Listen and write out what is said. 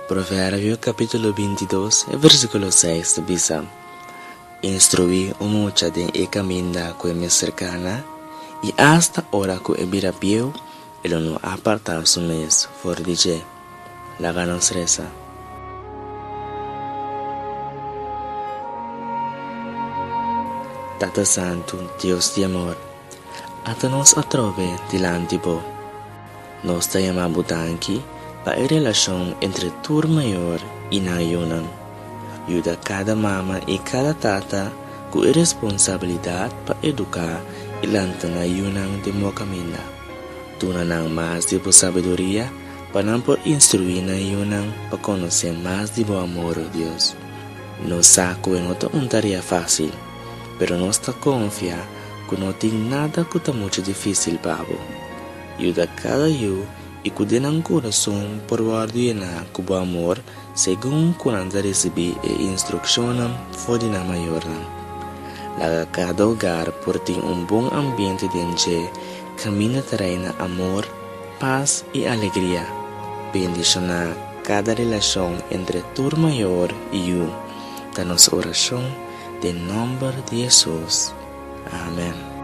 Proverbio kapítulo 22, versíkulo 6 ta bisa, Instruí un mucha den e kaminda ku e mester kana, i asta ora ku e bira bieu, e lo no apartá su mes for di dje. Laga nos resa. Tata Santu, Dios di amor, ata nos atrobe dilanti Bo. Nos ta yama Bo danki pa e relashon entre tur mayor i nan yunan. Yuda kada mama i kada tata ku e responsabilidat pa eduká i lanta nan yunan den bo kaminda. Duna nan mas di bo sabiduria pa nan por instruí nan yunan pa konosé mas di bo amor, o Dios. Nos sa ku e no ta un tarea fásil, pero nos ta konfia ku no tin nada ku ta muchu difísil pa bo. Yuda kada yu i ku den nan kurason por wòrdu yená ku bo amor segun ku nan ta risibí e instrukshonnan for di nan mayornan. Laga kada hogar por tin un bon ambiente den dje kaminda ta reina amor, pas i alegria. Bendishoná kada relashon entre tur mayor i yu, ta nos orashon den nòmber di Hesus. Amèn.